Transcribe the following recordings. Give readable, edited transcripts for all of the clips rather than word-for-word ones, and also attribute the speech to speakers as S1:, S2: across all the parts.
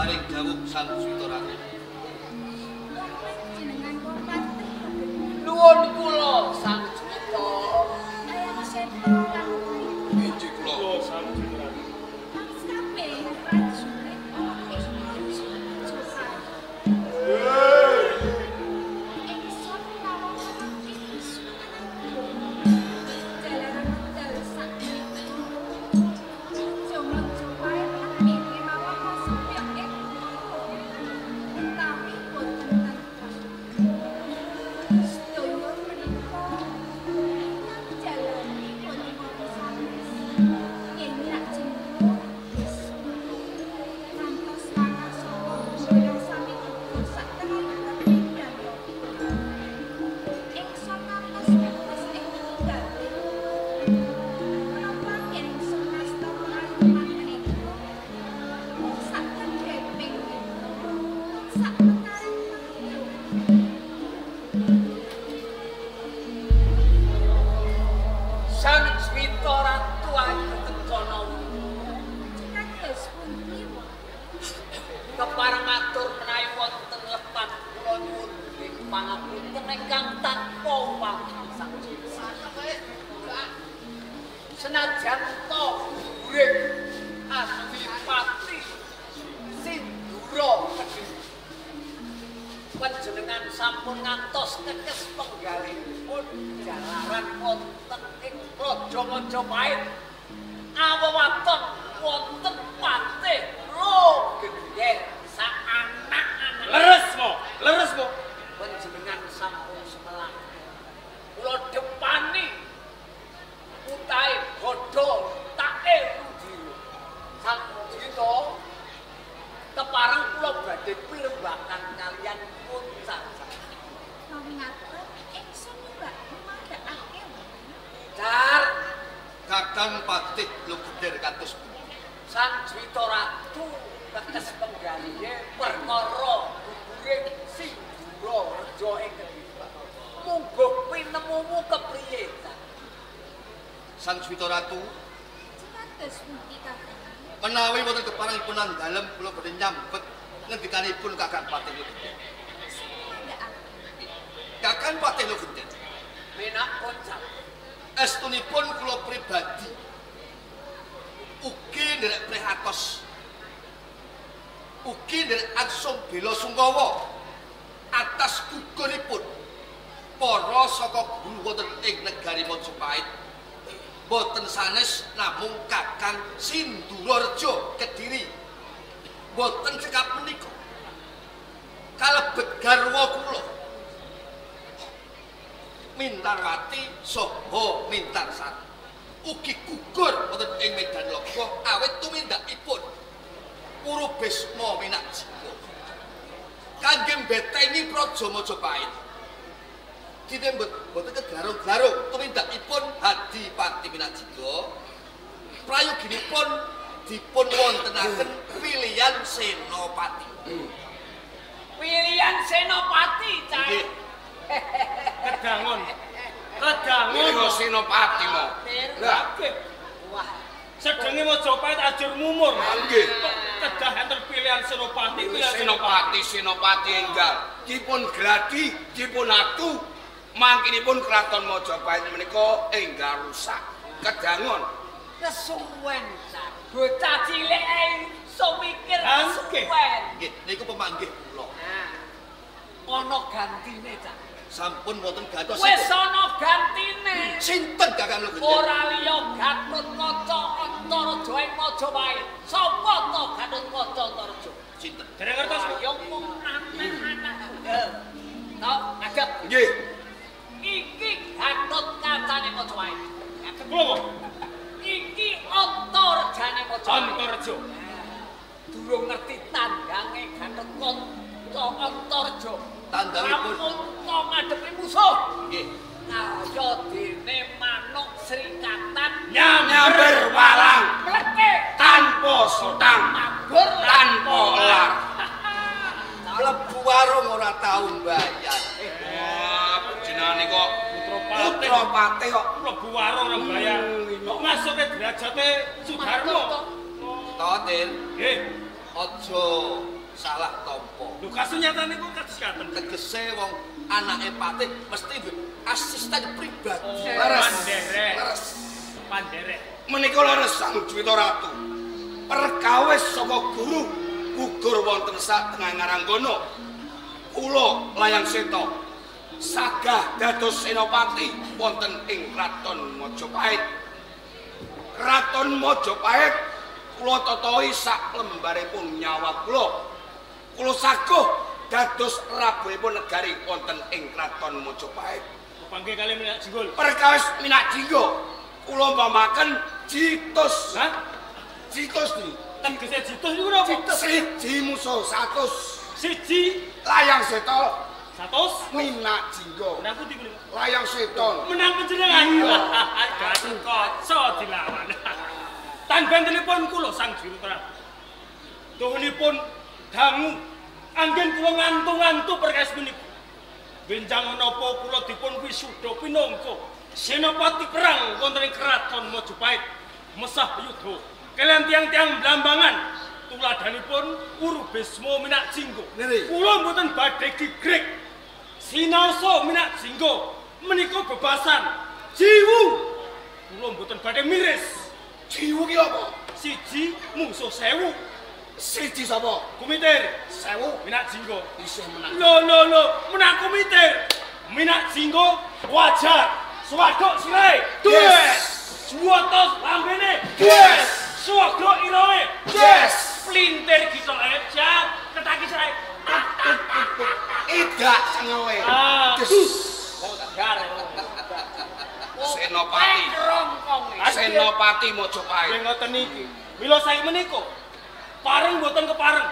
S1: Paring dawuh Sang Juwita Ratu.
S2: Nuwun kula Sang Juwita.
S1: Inggih kula
S3: Sang Juwita Ratu.
S2: Senajan to guring Adipati Sindura Kediri, panjenengan sampun ngantos tekes penggalihipun jalaran wonten ing Praja Majapahit. Awewaton wonten patih Logender sak anak-anak.
S3: Leres mo, leres mo.
S2: Panjenengan sampun semelah. Kula depani utahe bodho tae Rudira. Sang Juwita kepareng kula badhe pirembakan kaliyan puncak. Car
S1: Kakang Patih Logender kados pundi?
S2: Sang Juwita Ratu tetes penggalihe perkara guguring Sindura Reja ing Kediri. Mungguh pinemumu kepriye, Cak?
S1: Sang Juwita Ratu menawi wonten keparengipun dalem kula badhe nyambet ngendikanipun Kakang Patih Logender. Kakang Patih Logender
S2: menak kocap.
S1: Estunipun kula pribadi ugi nderek prihatos, ugi nderek angsung bela sungkawa atas guguripun para saka guru wonten ing negari Majapahit. Boten sanes namung Kakang Sindurareja Kediri. Boten cekap menika kalebet garwa kula Mintarwati saha Mintarsari ugi gugur wonten ing medan laga awit tumindakipun Purubesma Minakjiwa kangge mbetengi Praja Majapahit. Dene mboten kegarung-garung tumindakipun Adipati Minakjiwa prayoginipun dipun wontenaken pilihan senopati.
S2: Pilihan senopati, Cak.
S3: Kedangon. Kedangon
S4: kok senopati mo.
S3: Lah, wah. Sedenge Majapahit ajur mumur.
S4: Nggih.
S3: Kok kedah enten pilihan senopati, pilihan
S4: senopati, senopati enggal dipun gladi, dipun atu. Mangkinipun kraton Majapahit menika enggal rusak. Kedangon.
S2: Kesuwen, Cak. Bocah cilik iso mikir kesuwen.
S1: Nggih, niku pemanggih kula.
S2: Nah. Ana gantine, Cak.
S1: Sampun wonten gantos.
S2: Wis ana gantine.
S1: Sinten Kakang Logender?
S2: Ora liya Gatotkaca Antareja ing Majapahit. Sapa to Gatotkaca Antareja?
S1: Sinten?
S3: Dereng ngertos.
S2: Ya mung anak-anak. Tok, ngadep.
S4: Nggih.
S2: Iki Gatotkacane Majapahit.
S3: Ngadep kula kok.
S2: Iki Antarejane Majapahit.
S3: Antareja.
S2: Durung ngerti tandange Gatotkaca Antareja.
S1: Tandangipun
S2: ampun ngadepi musuh.
S1: Nggih.
S2: Kaya dene manuk srikatan
S4: nyamber walang
S2: mlethik
S4: tanpa sotang
S2: mabur
S4: tanpa elar.
S1: Mlebu warung ora tau mbayar.
S4: Wah, jenengane kok
S3: Putra
S4: Patih kok
S3: mlebu warung ora mbayar. Kok masuke derajate Sudarma.
S1: To, Til.
S3: Nggih.
S1: Aja Salah tampa.
S3: Lho kasunyatane kok kados ngaten.
S1: Tegese wong anake patih mesti duwe asisten pribadi.
S4: Leres.
S3: Leres. Panderek.
S4: Menika leres Sang Juwita Ratu. Perkawis saka guru gugur wonten sak tengah Ngaranggana. Kula Layang Seta sagah dados senopati wonten ing Kraton Majapahit. Kraton Majapahit kula tatahi sak lembaripun nyawa kula. Kula saguh dados rabunipun negari wonten ing Kraton Majapahit.
S3: Kepanggih kali Minak Jinggul.
S4: Perkawis Minak Jinggo kula umpamaken jitus.
S3: Hah?
S4: Jitus ni.
S3: Tegese jitus niku napa?
S4: Siji musuh 100.
S3: Siji
S4: Layang Seta
S3: 100
S4: Minak Jinggo.
S3: Menang pundi kuwi?
S4: Layang Seta.
S3: Menang panjenengan. Gatut Kaca dilawan. Tan bentenipun kula Sang Juwita Ratu. Tuhunipun dangu anggen kula ngantu-ngantu perkawis punika. Benjang menapa kula dipun wisuda pinangka senopati perang wonten ing Kraton Majapahit mesah yuda kaliyan tiang-tiang Blambangan tuladanipun Guru Bisma Minak Jinggo. Kula mboten badhe gigrik sinaosa Minak Jinggo menika bebasan jiwu. Kula mboten badhe miris.
S4: Jiwu ki apa?
S3: Siji mungsuh 1000.
S4: Siji sapa?
S3: Kumitir
S4: 1000
S3: Minak Jinggo.
S4: Isih menang.
S3: Lho lho lho, menang kumitir. Minak Jinggo wajar. Swaduk sirahe.
S4: Yes.
S3: Suwatos lambene.
S4: Yes.
S3: Swaduk irohe.
S4: Yes.
S3: Plintir gitoke jak ketaki sirahe.
S4: Idak cengewe.
S3: Ah.
S4: Senopati. Senopati Majapahit.
S3: Nggih ngoten niki. Mila saiki menika pareng mboten kepareng.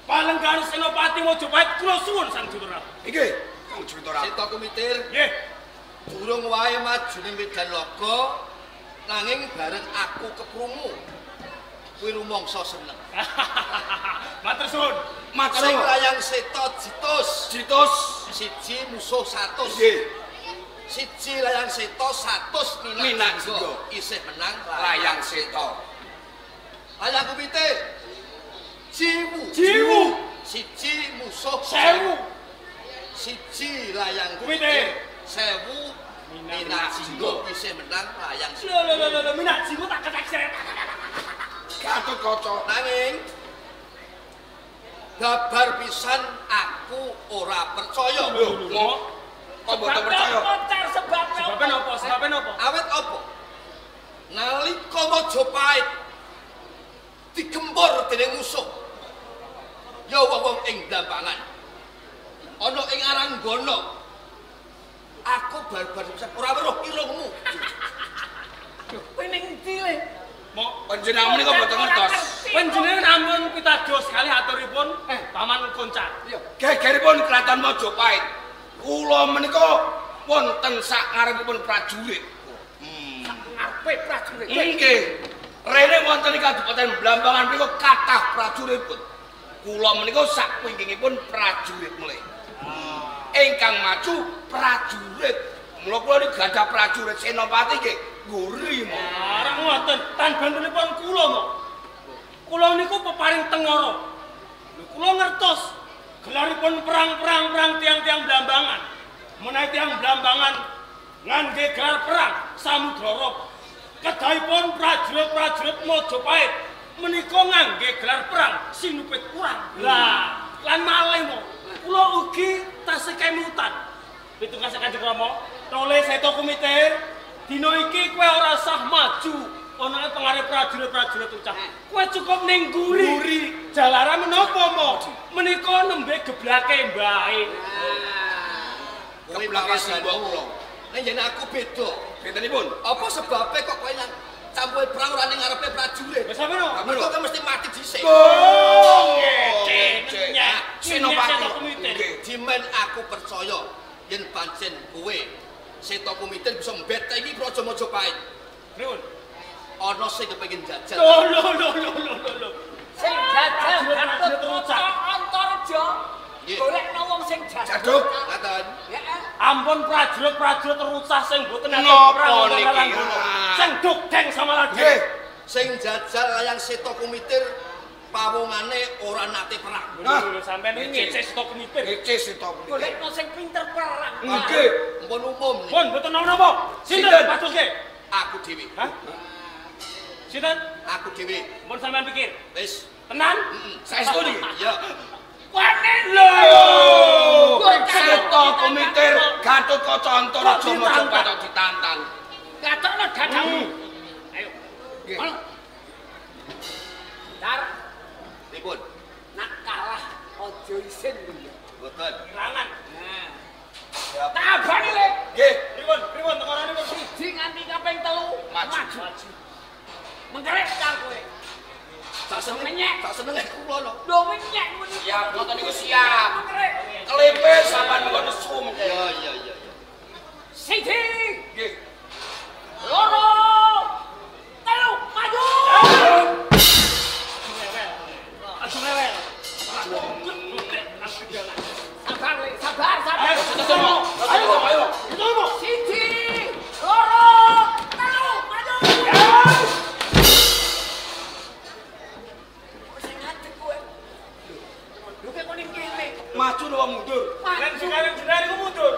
S3: Palenggahan Senopati Majapahit kula suwun Sang Juwita Ratu.
S4: Nggih, Sang Juwita Ratu.
S1: Seta Kumitir.
S3: Nggih.
S1: Durung wae maju ning medan laga nanging bareng aku keprungu. Kuwi rumangsa seneng.
S3: Matur suwun.
S4: Matur
S1: Sing Layang Seta jitus.
S4: Jitus
S1: siji musuh 100.
S4: Nggih.
S1: Siji Layang Seta 100
S4: Minak Jinggo
S1: isih menang
S4: Layang Seta.
S1: Layang Kumitir. Jiwu.
S3: Jiwu.
S1: Siji musuh
S3: 1000.
S1: Siji Layang
S3: Kumitir.
S1: 1000 Minak Jinggo isih menang Layang Seta.
S3: Lho lho lho lho Minak Jinggo tak ketak seret.
S4: Gatut Kaca.
S1: Nanging babar pisan aku ora percaya.
S4: Lho, kok mboten percaya?
S3: Sebabe napa? Sebabe napa?
S1: Awit apa? Nalika Majapahit digempur dening musuh, ya wong-wong ing Blambangan ana ing Aranggana, aku barbar pisan ora weruh irungmu.
S2: Kowe ning endi le?
S3: Mok
S4: panjenengan menika mboten ngertos.
S3: Panjenengan ampun pitados kalih aturipun Paman Koncar.
S4: Gegeripun Kraton Majapahit. Kula menika wonten sak ngarepipun prajurit.
S2: Sak ngarepe prajurit.
S4: Nggih. Rene wonten ing Kabupaten Blambangan menika kathah prajuritipun. Kula menika sak wingkingipun prajurit mulih. Ingkang maju prajurit. Mula kula niku gadah prajurit senopati nggih ngguri mo.
S3: Ora ngoten, tan bantenipun kula mo. Kula niku peparing tengara. Lho kula ngertos gelaripun perang-perang-perang tiang-tiang Blambangan. Menawi tiang Blambangan ngangge gelar perang Samudra Rob. Kedahipun prajurit-prajurit Majapahit menika ngangge gelar perang Sinupit Kurang. Lah, lan malih mo. Kula ugi tasih kemutan. Pitungkas Kanjeng Rama, tole Seta Kumitir, dina iki kowe ora sah maju ana ing pengarep prajurit-prajurit ucah. Kowe cukup ning guri. Jalaran menapa mo? Menika nembe geblake mbahe.
S4: Geblake simbok kula.
S1: Nek yen aku beda.
S4: Bentenipun?
S1: Apa sebabe kok kowe nang campuhe perang ora ning ngarepe prajurit?
S3: Wis sampeyan.
S1: Mergo kowe mesti mati dhisik.
S3: Oh, ngece.
S4: Senopati.
S1: Dimen aku percaya yen pancen kowe Seta Kumitir bisa mbetengi Praja Majapahit.
S3: Pripun?
S1: Ana sing kepengin jajal.
S3: Lho lho lho lho lho lho.
S2: Sing jajal Gatut Kaca Antareja. Golekno wong sing
S4: jaduk.
S1: Ngaten.
S3: Ampun prajurit-prajurit rucah sing mboten nate
S4: perang niki.
S3: Sing dugdeng sama lagi.
S4: Nggih.
S1: Sing jajal Layang Seta Kumitir Pawongane ora nate perang.
S3: Lho sampean iki ngece stok penipir.
S4: Ngece stok.
S2: Golekno sing pinter perang.
S4: Nggih,
S1: mpun umum.
S3: Pun mboten napa-napa. Sinten patuske?
S1: Aku dhewe.
S3: Hah? Sinten?
S1: Aku dhewe.
S3: Mpun sampean pikir.
S1: Wis.
S3: Tenan?
S1: Heeh.
S4: Saestu niki.
S1: Iya.
S2: Wani
S4: lho. Seta kumitir Gatotkaca Antaraja Majapahit ditantang.
S2: Gatokno dadamu. Ayo.
S4: Nggih.
S2: Dar.
S1: Pripun?
S2: Nak kalah aja isin lho ya.
S1: Mboten.
S3: Kirangan.
S2: Nah. Tabani le.
S4: Nggih.
S3: Pripun? Pripun tengoranipun?
S2: Siji nganti kaping 3.
S4: Maju.
S2: Mengkerek karo kowe.
S1: Sak senenge, sak senenge kula lho.
S2: Lho menyek ngono.
S4: Siap, ngoten niku siap.
S2: Mengkerek.
S4: Klepe sampean mengko nesu mengko.
S1: Iya, iya, iya.
S2: Siji.
S4: Nggih.
S2: Loro. Telu, maju.
S3: Aja rewel.
S2: Sabar, Le. Sabar, sabar.
S4: Ayo, ayo.
S3: Ayo.
S2: Siji, loro, telu, maju. Sing ngadeg kowe. Lho kok ning kene?
S4: Maju napa mundur?
S3: Nek jenengan jenengan iku mundur.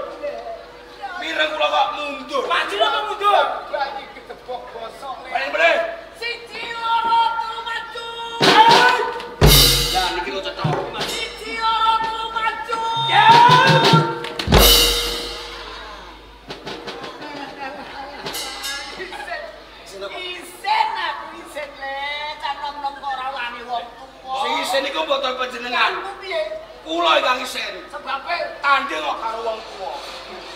S4: Mireng kula kok mundur.
S3: Maju napa mundur?
S2: Iki ketebok bosok, Le.
S4: Balen-balen.
S2: Siji, loro, telu, maju.
S1: Ya niki lho cocok.
S2: Siji, loro, telu, maju. Isen aku isen le, cah nom-nom kok ora wani wong tuwa.
S4: Sing isen iku mboten panjenengan.
S2: Aku piye?
S4: Kula ingkang isen.
S2: Sebabe
S4: Tanding kok karo wong tuwa.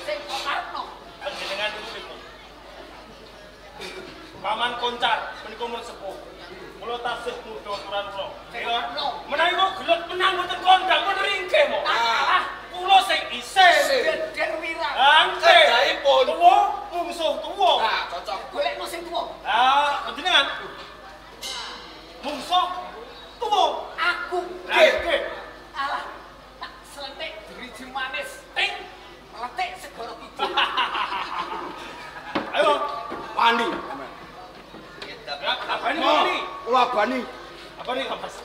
S2: sing kok karepno.
S3: Panjenengan niku pripun? Paman Koncar menika mun sepuh. Kula tasih muda ukuran kula. Menawi kok gelut menang mboten kondang pun ringkih mo.
S2: Ah,
S3: Kula sing isin.
S2: Geder wirang.
S3: Angke.
S4: Cedhakipun.
S3: Tuwa mungsuh tuwa.
S4: Nah, cocok.
S2: Golekno sing tuwa.
S3: Ah, panjenengan. Mungsuh tuwa.
S2: Aku.
S3: Nggih.
S2: Alah, tak seletik driji manis ting meletik segara kidul.
S3: Ayo.
S4: Wani.
S3: Abani wani.
S4: Kula abani.
S3: Abani kapas.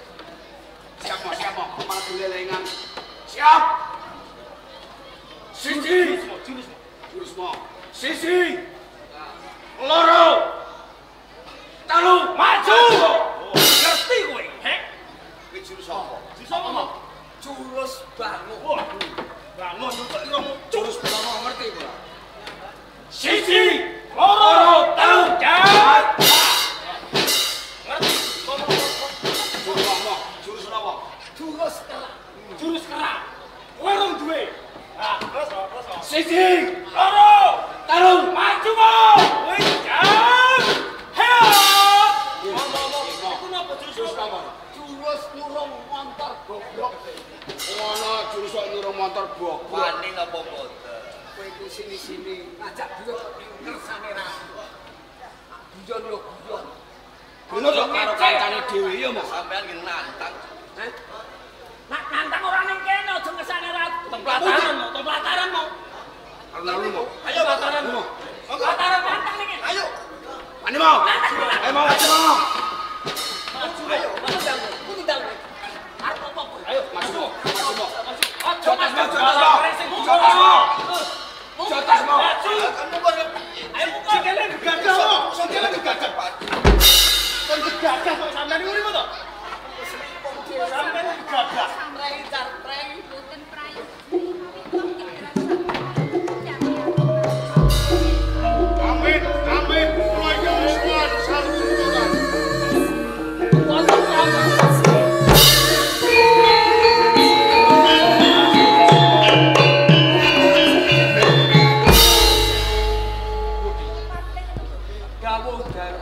S4: Siap, Mas, siap, Mas. Malah dilelengan. Siap. Siji.
S3: Jurus.
S4: Jurus mo. Siji. Loro. Telu, maju.
S3: Ngerti kowe, hek?
S1: Kuwi jurus apa?
S3: Jurus apa, Mo?
S2: Jurus bangun.
S3: Wah, bangun untuk irungmu.
S4: Jurus bangun ngerti kula.
S3: Siji, loro, telu, jalan. Ngerti?
S4: Jurus apa? Jurus apa?
S2: Jurus kerak.
S3: Jurus kerak. Kowe rong duwe. Ah, terus, terus.
S4: Siji,
S3: loro,
S4: telu,
S3: maju, Mo. Wih, jalan. Heot. Ngomong, iku napa jurus
S4: apa?
S2: Jurus nyurung montor goblok.
S4: Ngono jurus kok nyurung montor goblok.
S1: Wani napa mboten?
S2: Kowe iki sini-sini ngajak duwe kersane ra. Guyon yo guyon.
S4: Ngono kok karo kancane dhewe ya, Mas.
S1: Sampean nggih nantang.
S2: Hah? Nak nantang ora ning kene aja ngersane ratu.
S3: Teng pelataran mo, teng pelataran mo.
S4: Alun-alun mo.
S1: Ayo
S3: pelataran mo.
S2: Pelataran nantang ning kene.
S1: Ayo.
S4: Wani mo. Ayo mau maju mo.
S2: Maju ayo, maju ndang. Kudu ndang. Arep apa kowe?
S4: Ayo maju mo. Maju mo.
S2: Aja maju.
S4: Jotos mo. Jotos mo.
S3: Maju.
S2: Ayo muka.
S3: Sikile gegagah mo.
S4: Sikile gegagah, Pak.
S3: Kon gegagah kok sampean niku pripun to? Sampean gegagah.
S2: Prei car prei.
S5: Boten prayu.
S6: Amin, amin, kula nyuwun sampun.
S2: Wonten dawuh dalu.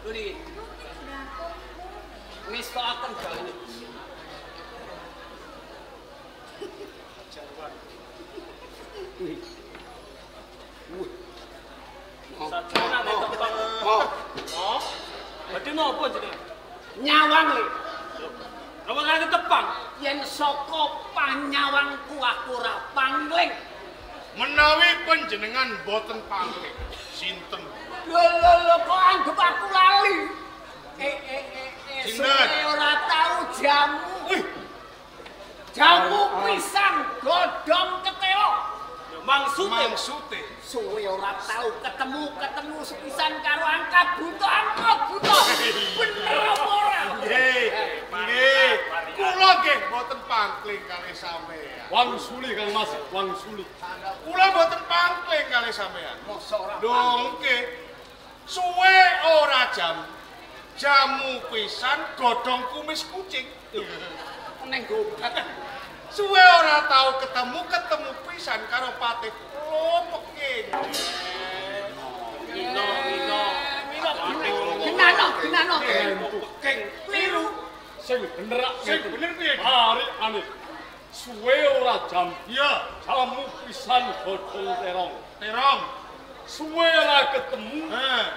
S2: Lho niki. Ngestokaken dawuh.
S3: Sajane nate tepang.
S4: Mo.
S3: Oh. Badhe napa jenengan?
S2: Nyawang le.
S3: Napa nate tepang?
S2: Yen saka panyawangku aku ora pangling.
S6: Menawi panjenengan boten pangling, sinten?
S2: Lho lho lho kok anggep aku lali. Suwe ora tau jamu. Jamu pisang godhong ketelo.
S3: Maksute.
S2: Suwe ora tau ketemu sepisan karo angkat buta angkat buta. Bener apa ora?
S6: Nggih. Nggih. Kula nggih mboten pangkling kalih sampeyan.
S3: Wangsuli Kang Mas, wangsuli.
S6: Kula mboten pangkling kalih sampeyan.
S2: Mosok ora.
S6: Lho nggih. Suwe ora jam. Jamu pisan godhong kumis kucing.
S2: Neng gobat.
S6: Suwe ora tau ketemu pisan karo patih lopeke.
S2: Ngino. Genano.
S3: Keng
S2: kliru.
S3: Sing bener
S6: sing bener piye?
S3: Hari ane. Suwe ora jam.
S6: Iya,
S3: jamu pisan godhong terong.
S6: Terong.
S3: Suwe ora ketemu,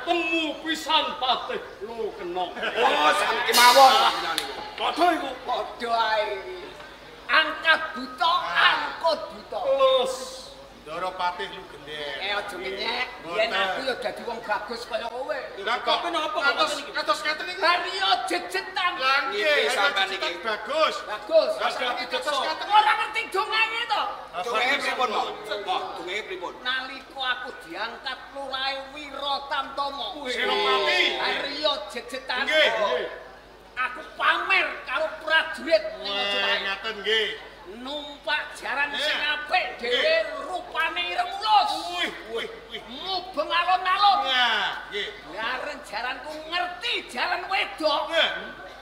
S3: temu pisan patih lo kena.
S4: Oh, sami kemawon.
S3: Padha iku.
S2: Padha ae. Angkat buta, angkut buta.
S3: Terus
S6: Ndara patih lu gendeng.
S2: Aja ngenyek. Yen aku ya dadi wong bagus kaya kowe.
S6: Lah kok napa kados ngaten iki?
S2: Haryo jejetan.
S6: Lah nggih, sampean iki bagus.
S2: Bagus.
S6: Kados ngaten.
S2: Ora ngerti dongenge to.
S4: Dongenge pripun, Mbok? Mbok, dongenge pripun?
S2: Nalika aku diangkat lurahe Wira Tamtama.
S6: Senopati.
S2: Haryo jejetan.
S6: Nggih.
S2: Aku pamer karo prajurit ning Majapahit.
S6: Ngaten nggih.
S2: Numpak jaran sing apik dhewe rupane ireng mulus.
S6: Wih, wih, wih.
S2: Mubeng alon-alon.
S6: Nah, nggih.
S2: Bareng jaranku ngerti jaran wedok.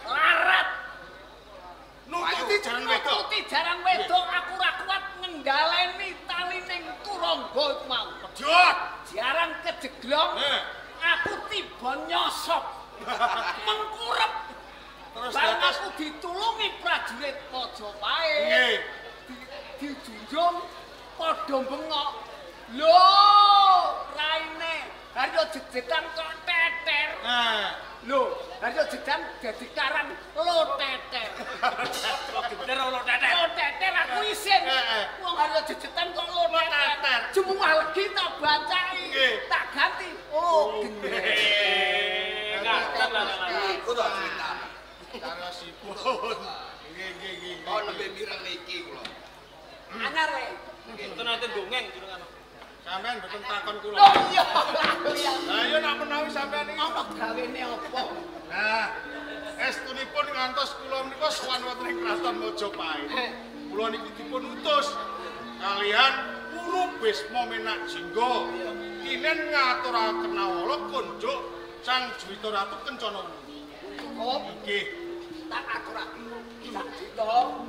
S2: Larat.
S6: Nututi jaran wedok.
S2: Nututi jaran wedok aku ora kuat ngendhaleni talining turangga iku mau.
S6: Pedhot.
S2: Jaran kejeglong. Aku tiba nyosok. Mengkurep.
S6: Terus
S2: bareng aku ditulungi prajurit Majapahit.
S6: Nggih.
S2: Dijunjung padha bengok. Lho, raine Haryo jejetan kok teter.
S6: Nah,
S2: lho, Haryo jejetan dadi karang lo teter.
S3: Geter lo teter.
S2: Lo teter aku isin. Wong Haryo jejetan kok lo teter. Jumuah legi tak bacai. Tak ganti lo gender.
S3: Ngaten lah.
S4: Iku to ceritane.
S6: Carosipun. Nggih, nggih, nggih.
S4: Oh, nembe mireng niki kula.
S2: Anyar le.
S3: Mboten nate dongeng jenengan.
S6: Sampeyan mboten takon kula.
S2: Oh iya.
S6: Lah iya nek menawi sampeyan iki
S2: ana gawene apa?
S6: Nah, estunipun ngantos kula menika sowan wonten ing Kraton Majapahit. Kula niki dipun utus kalian Guru Bisma Menak Jingga. Kinen ngaturaken nawala konjuk Sang Juwita Ratu Kencana Wungu.
S2: Nggih. Tak aturake. Sang Juwita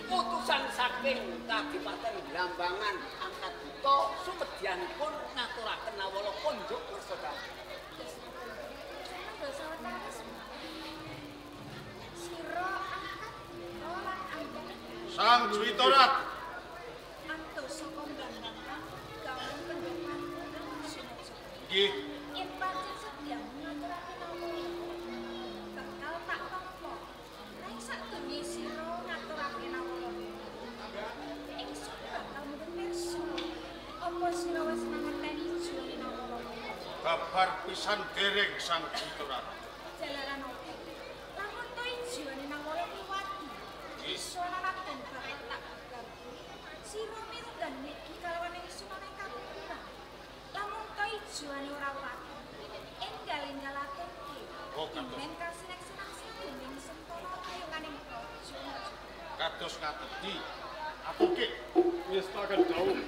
S2: utusan saking Kadipaten Blambangan angkat buta sumedyanipun ngaturaken nawala konjuk kersa dawuh.
S6: Sang Juwita Ratu
S5: antos saka Blambangan gawon pendhapan.
S6: Nggih.
S5: Yen pancen sedyamu ngaturake nawala bakal tak tampa. Ning sadurunge sira ngaturake nawala ingsun bakal mundhut pirsa. Apa sira wis mangerteni ijone nawala?
S6: Babar pisan dereng Sang Juwita Ratu.
S5: Jalaran opo? Lamun to ijone nawala kliwati. Iso nanadan bakal tak ganggu. Sira mirugan niki kalawan ingsun ana ing kakukuran. Lamun to ijone ora wati, enggal-enggal aturke.
S6: Oh, kados.
S5: Men kasineksen-aksen dening sentara kayoganing praja.
S6: Kados ngatedi. Aturke.
S3: Wis tak dawuh.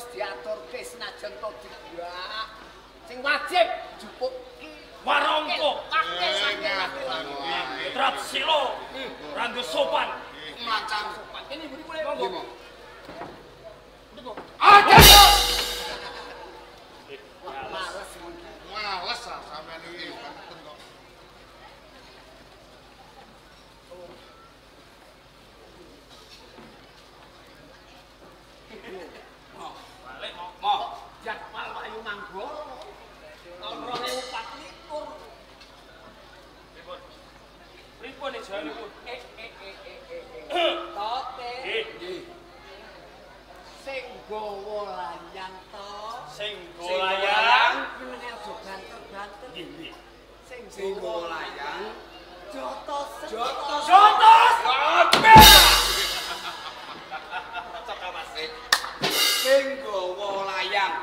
S2: wis diaturke senajan to dibuak. Sing wajib jupuk ki
S3: Warangka.
S2: Wakil wakil.
S3: Trapsila ranggo sopan.
S4: Mlancang.
S2: Kene mburi mulai monggo.
S4: Aja.
S2: Males iki.
S6: Males ah sampean iki banten kok.
S3: Balik mo.
S4: Mo.
S2: Jadwal Wahyu Manggolo. Tahun 2024.
S3: Pripun? Pripun jalanipun?
S2: Tote.
S3: Nggih.
S2: Sing gawa layang to.
S3: Sing gawa layang
S2: menenge aja banter-banter.
S3: Nggih, nggih.
S2: Sing
S4: gawa layang
S2: jotos.
S4: Jotos.
S3: Jotos.
S4: Cocok Mas. Sing gawa layang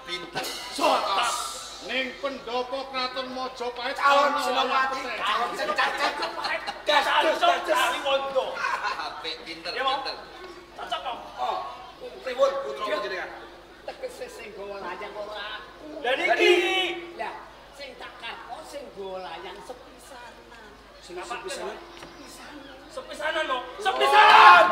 S4: pinter.
S3: Jotos.
S6: Ning pendopo Kraton Majapahit
S4: calon senopati, calon
S3: Calon Kaliwondo.
S1: Apik pinter pinter.
S3: Cocok kok.
S4: Oh, pripun putra panjenengan?
S2: Tegese sing gawa layang ora aku.
S3: Lah niki.
S2: Lah sing tak karpo sing gawa layang sepisanan.
S4: Sing sepisanan?
S2: Sepisanan.
S3: Sepisanan no. Sepisanan.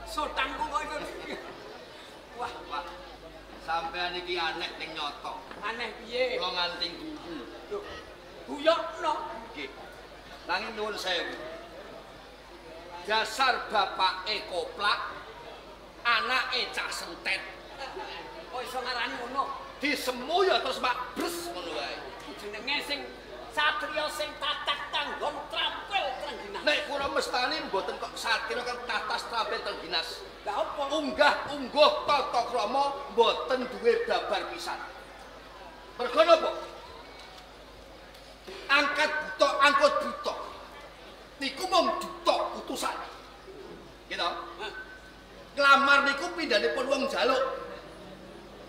S2: Sotangku kok iso. Wah,
S1: wah. Sampean iki aneh ning nyoto.
S2: Aneh piye?
S1: Kula nganti guyu.
S2: Lho, guyokno.
S1: Nggih. Nanging nuwun sewu. Dasar bapake koplak, anake cah sentet.
S2: Kok iso ngarani ngono?
S1: Disemu ya terus mak bres ngono wae.
S2: Jenenge sing satriya sing tatak tanggon trampil trengginas.
S1: Nek kula mestani mboten kok satriya kang tatas trampil trengginas.
S2: Lah apa?
S1: Unggah-ungguh tata krama mboten duwe babar pisan. Mergo napa? Angkat buta angkut buta. Niku mung duta utusan. Gitu. Nglamar niku pindhanipun wong njaluk.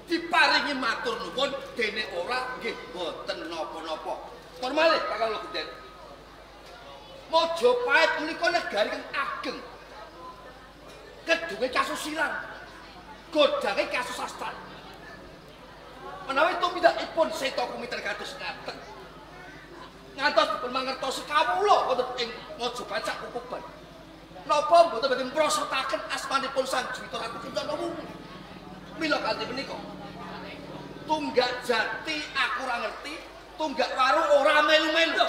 S1: Diparingi matur nuwun dene ora nggih mboten napa-napa. Tur malih Kakang Logenden. Majapahit menika negari kang ageng. Kedunge kasusilan. Godhange kasusastran. Menawi tumindakipun Seta Kumiter kados ngaten. Ngantos dipun mangertosi kawula wonten ing Majapahit sak kukuban. Napa mboten badhe mprosotaken asmanipun Sang Juwita Ratu Kencana Wungu. Mila kanthi menika tunggak jati aku ora ngerti, tunggak waru ora melu-melu.